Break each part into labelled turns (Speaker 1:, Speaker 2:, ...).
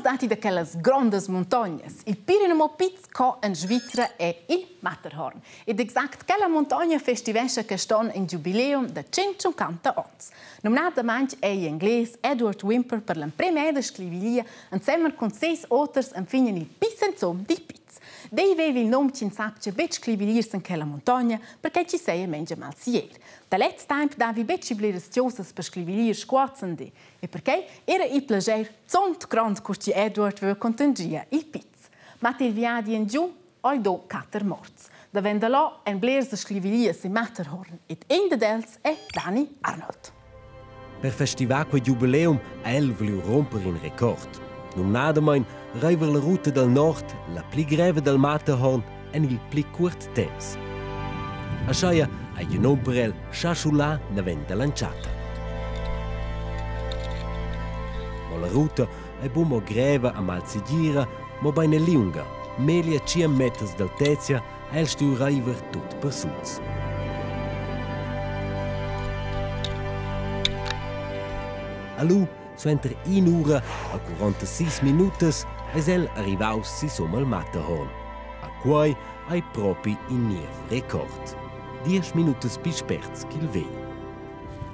Speaker 1: datti da quellas grondas muntognas. Il Pirinemo Piz co en Svizra è il Matterhorn. Ed exact quella muntogna festivescha quest'onn in giubileum da 150 onns. Numnadamain è igl englais Edward Whymper per l'emprema eda sclivilia ensemen cun ses oters enfin en il piz ensum dil piz. Dei veva il num ch'ins sappia betg sclivilir sin quella muntogna, perché ci seia mengia malsier. Da lez temp davi betg bleras chosas per sclivilir squazzandi e perquei era il plascher zont grond cur chi Edward veu contangia il piz. Ma il viadi en giu oi do quatter morts. Davent da là en blers da sclivilias in Matterhorn ed in dad els è Dani Arnold.
Speaker 2: Per festivar quei giubileum ha el vuliu romper in record. Numnadamain reiver la ruta dal nord, la pli greva dal Matterhorn, en il pli cuort temps. Aschia ha igl num per el schaschulà naven dall'entschatta. Mo la ruta ei buc mo greva a malsegira, mobein è liunga, meglio 100 meters d'altezia ha el stuiu reiver tut persuls. Alu, suenter in'ura a 46 minutas eis el arrivaus sisum al Matterhorn. A quei ei propi in niev record. Diesch minutas pli sperts ch'il vegl.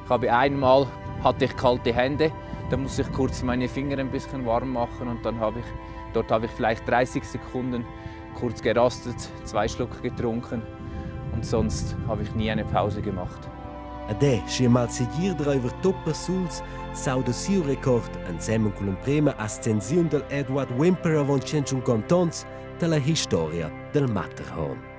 Speaker 3: Ich habe einmal hatte ich kalte Hände, da muss ich kurz meine Finger ein bisschen warm machen und dann habe ich dort habe ich vielleicht 30 Sekunden kurz gerastet, zwei Schluck getrunken und sonst habe ich nie eine Pause gemacht.
Speaker 2: Ed è schi malsegir dreiver tut persuls s'auda siu record ensemen cun l'emprema ascensiun dal Edward Whymper avon 150 onns dalla historia del Matterhorn.